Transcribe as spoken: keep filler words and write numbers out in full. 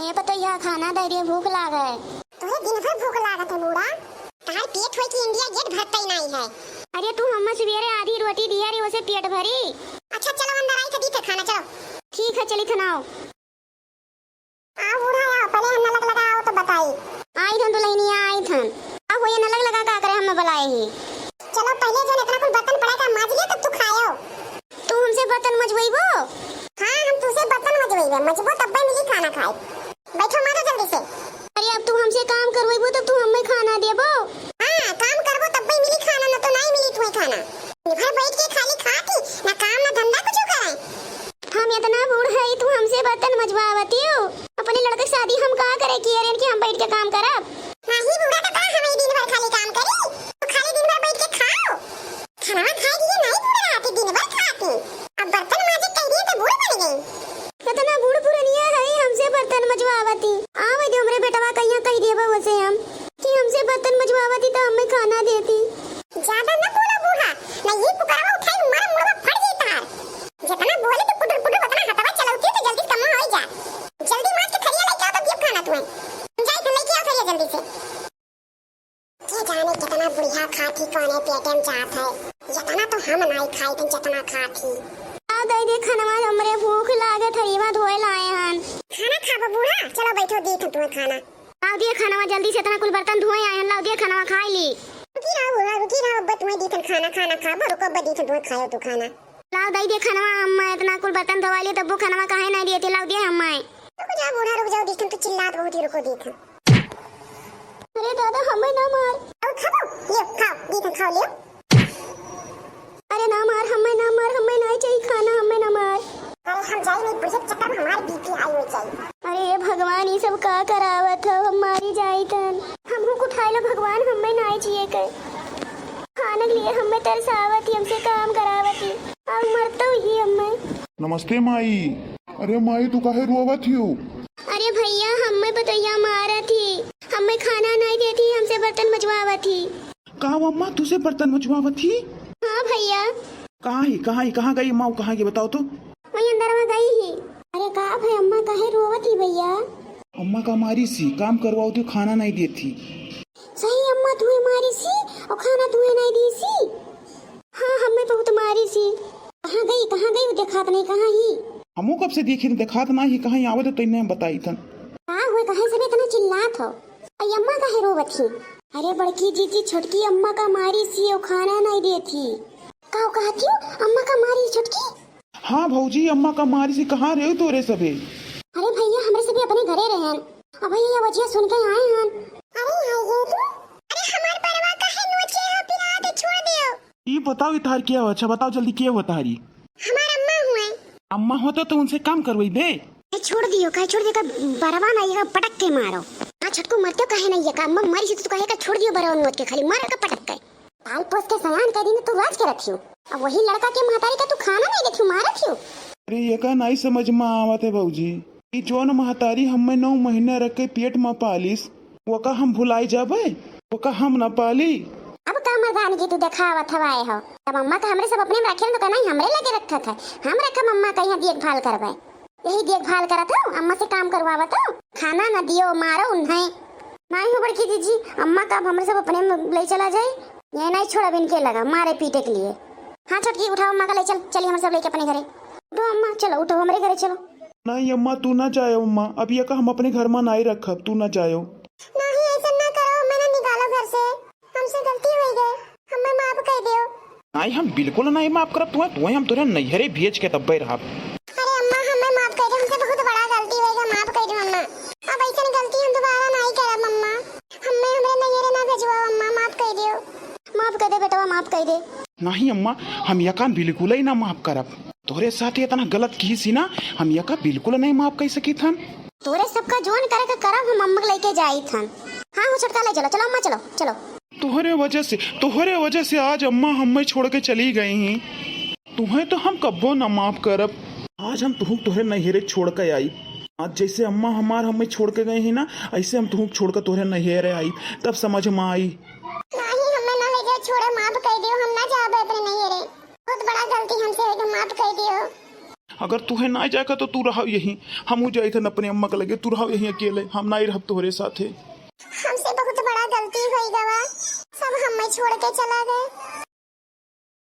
ए पतोहिया, खाना दे दे, भूख लाग है। तोरे दिन भर भूख लागत है बूढ़ा, तहार पेट होई कि इंडिया गेट भरते ही नहीं है। अरे तू हम्मे सुबेरे आधी रोटी दिया रे, ओसे पेट भरी। अच्छा चलो अंदर आई तो दी थे खाना, चलो। ठीक है चली थनाओ। आ बूढ़ा आओ, पहले हम नलक लगाओ तो बताई। आई थन दुल्हनिया, आई थन। अब होइए नलक लगा का करे हम्मे बुलाए ही। चलो पहले जो इतना कुल बर्तन पड़ा का माज लियो तब तू खायो। तू हमसे बर्तन मजवइबो? हाँ, हम तुसे बर्तन मजवइबे, मजबो तब्बे मिली खाना खाए। बैठो मारो जल्दी से। अरे अब तू हमसे काम करवइबो तब तू हम्मे खाना देबो? हाँ, काम करबो तब्बे मिली खाना, न तो नहीं मिली तुम्हें खाना। दिन भर बैठ के खाली खाती, ना काम ना धंधा कुछ करे। हम इतना बूढ़ है तू हमसे बर्तन मजवावतियो? अपने लड़के की शादी हम का करे किए रेन कि हम बैठ के काम करब? नहीं बूढ़ा तो का हम दिन भर खाली काम करी? तो खाली दिन भर बैठ के खाओ। खाना खाए दिए नहीं बूढ़ा रहती, दिन भर खाती। अब बर्तन माजे कह दिए तो बूढ़ बन गई। कितना बूढ़ पुरनिया है, हमसे बर्तन मजवावती। आवे दे हमरे बेटवा, कहिया कह देबे वैसे हम कि हमसे बर्तन मजवावती तो हमें खाना देती। ज्यादा न बोला बूढ़ा, नहीं ये पुकरवा उठाई मार मुड़वा फट जाई तार। जितना बोले तो पुटर पुटर उतना हथवा चलौती तो जल्दी कमा हो जा। जल्दी माज के थरिया लेके आओ तो दियो खाना तुम्हें। जाई तो लेके आओ थरिया जल्दी से। के जाने कितना बुढ़िया खात ही, कौने पेटे में जात है। इतना तो हम नाई खाई थन जितना खात ही। आ दे दे खनवा, हमरे भूख लागे, थरीवा धोए लाए हन। खाना खाबो बूढ़ा? चलो बैठो, दी थन तुम्हें खाना। लाओ दिए खनवा जल्दी से, इतना कुल बर्तन धोए आए हन, लाओ दिए खनवा खाई ली। रुकी रहो बूढ़ा, रुकी रहो, अब्बा तुम्हें दी थन खाना, खाना खाबो, रुको अब्बा दी थन तुम्हें खायो तू खाना। लाओ दे दे खनवा, अम्मा इतना कुल बर्तन धोवा लिए तब्बो खनवा काहे नहीं दिए थे, लाओ दिए अम्मा। रुक जा बूढ़ा, रुक जाओ, दी थन तू चिल्लात बहुत ही, रुको दी थन। अरे दादा, हमें ना मार। और खाओ, ये खाओ, ये तो खाओ, लियो। अरे ना मार, हमें ना मार, हमें नहीं चाहिए खाना, हमें ना मार। अरे हम जाई नहीं, बुढ़िया के चक्कर में हमार बीपी हाई हो जाई। अरे भगवान, ये सब का करावत हो, हम मारी जाई तन। हमहू को उठाई लो भगवान, हमें नहीं चाहिए के। खाने के लिए हमें तरसावत ही, हमसे काम करावत ही, और मरतो ही हमें। नमस्ते माई। अरे माई, तू काहे रोवत हियो? अरे भैया, हम्मे पतोहिया मारत ही, हम्मे खाना नहीं देती, हमसे बर्तन मजवावत ही। का वो अम्मा तुसे बर्तन मजवावत ही? हाँ भैया। कहाँ ही, कहाँ ही, कहाँ गई अम्मा, वो कहाँ गई बताओ तो? वही अंदर में गई ही। अरे का भाई अम्मा काहे रोवत ही भैया? अम्मा का मारी सी, काम करवाओ तो खाना नहीं देती। सही अम्मा तुहे मारी सी और खाना तुहे नहीं दी सी। हाँ, हमें बहुत मारी सी। कहाँ गई, कहाँ गई, वो देखात नहीं, कहाँ ही? हमहू कब से देखी, देखात ना ही, कहाँ ही आवत तो इन्हें हम बताई थन। का हुए, काहे सब इतना चिल्लात हो? आई अम्मा काहे रोवत ही? अरे बड़की जीजी, छोटकी अम्मा का मारी सी, वो खाना नहीं देती। का कहती हो, अम्मा का मारी छोटकी? हाँ भौजी, अम्मा का मारी सी, कहाँ रहे तोरे सबे? अरे भैया, हमरे सभी अपने घरे रहन। अब भैया, ये वजह सुन के आए हन। अरे हाय ये तू? अरे हमार परवा काहे नोचे हो, पिला दे, छोड़ दियो। ई बताओ, ई तार के हो? अच्छा बताओ जल्दी, के हो तारी? हमार अम्मा हुए। अम्मा होते तो उनसे काम करवाई दे। ए, छोड़ दियो, कहे छोड़ दियो, का बरवा ना ये का पटक के मारो। हाँ छोटकू, मरते काहे नहीं ये का, अम्मा मरी से तो कहे का छोड़ दियो बरवा नोच के, खाली मार का पटक के। पाल पोस के सयान कर दिन तू राज करत हियो, अब वही लड़का के महतारी का तू खाना नहीं देत हियो, मारत हियो। अरे ये का नहीं समझ में आवत है भौजी, ई जौन महतारी हमें नौ महीना रख के पेट में पालिस, ओका हम भुलाई जाबे? ओका हम ना पाली? अब का मर्दानगी तू देखावत हवाए हो? तब अम्मा का हमरे सब अपने में रखे तो का नहीं हमरे लगे रखत है? हम रखम अम्मा का यहाँ देखभाल करबे। यही देखभाल करत हो, अम्मा से काम करवावत हो, खाना ना दियो, मारो उन्हें। नहीं हो बड़की जीजी, अम्मा का अब हमरे सब अपने में ले चला जाए, ये नहीं छोड़ब इनके लगा मारे पीटे के लिए। हाँ छोटकी, उठाओ अम्मा का, ले चल, चलिए हमरे सब लेके अपने घरे। उठो अम्मा, चलो उठो, हमरे घरे चलो। नहीं अम्मा, तू ना जाए अम्मा, अब ये का हम अपने घर में नहीं रखब, तू ना जायो। नहीं, ऐसा ना करो, हमें ना निकालो घर से, हमसे गलती हो गई, हमें माफ कर दियो। नहीं, हम बिल्कुल नहीं माफ करब तुहे, तुहे हम तोरे नैहरे भेज के तब्बे रहब। अरे अम्मा, हमें माफ कर दियो, हमसे बहुत बड़ा गलती हो गई, माफ कर दियो अम्मा। अब ऐसा गलती हम दोबारा नहीं करब अम्मा, हमें हमरे नैहरे ना भेजवाओ अम्मा, माफ कर दियो। माफ कर दे बेटवा, माफ कर दे। नहीं अम्मा, हम यका बिल्कुल ही ना माफ करब। तोरे साथ इतना गलत की सी ना, हम यका बिल्कुल नहीं माफ कर सकी थन। तोरे सबका जोन करे के करब, हम अम्मा के लेके जाई थन। हाँ हो छोटका, ले चलो, चलो अम्मा, चलो, चलो। तोहरे वजह से, तोहरे वजह से आज अम्मा हमें छोड़ के चली गई ही। तुहें तो हम कब्बो ना माफ करब। आज हम तुहू तोहरे नैहरे छोड़ के आई। आज जैसे अम्मा हमार हमें छोड़ के गई ही ना, ऐसे हम तुहू छोड़ के तोहरे नैहरे आई, तब समझ में आई। नहीं, हमें ना ले जाओ, छोड़ो, माफ कर दियो, हम ना जाबे अपने नैहरे। बहुत बड़ा गलती हमसे हो गई, माफ कर दियो। अगर तुहे नाहीं जाए का तो तू रहो यहीं, हमहू जाइत हन अपने अम्मा के लगे, तू रहो यहीं अकेले, हम नाहीं रहब तोहरे साथे। हमसे बहुत बड़ा गलती होइ गवा, सब हम्मे छोड़ के चला गए।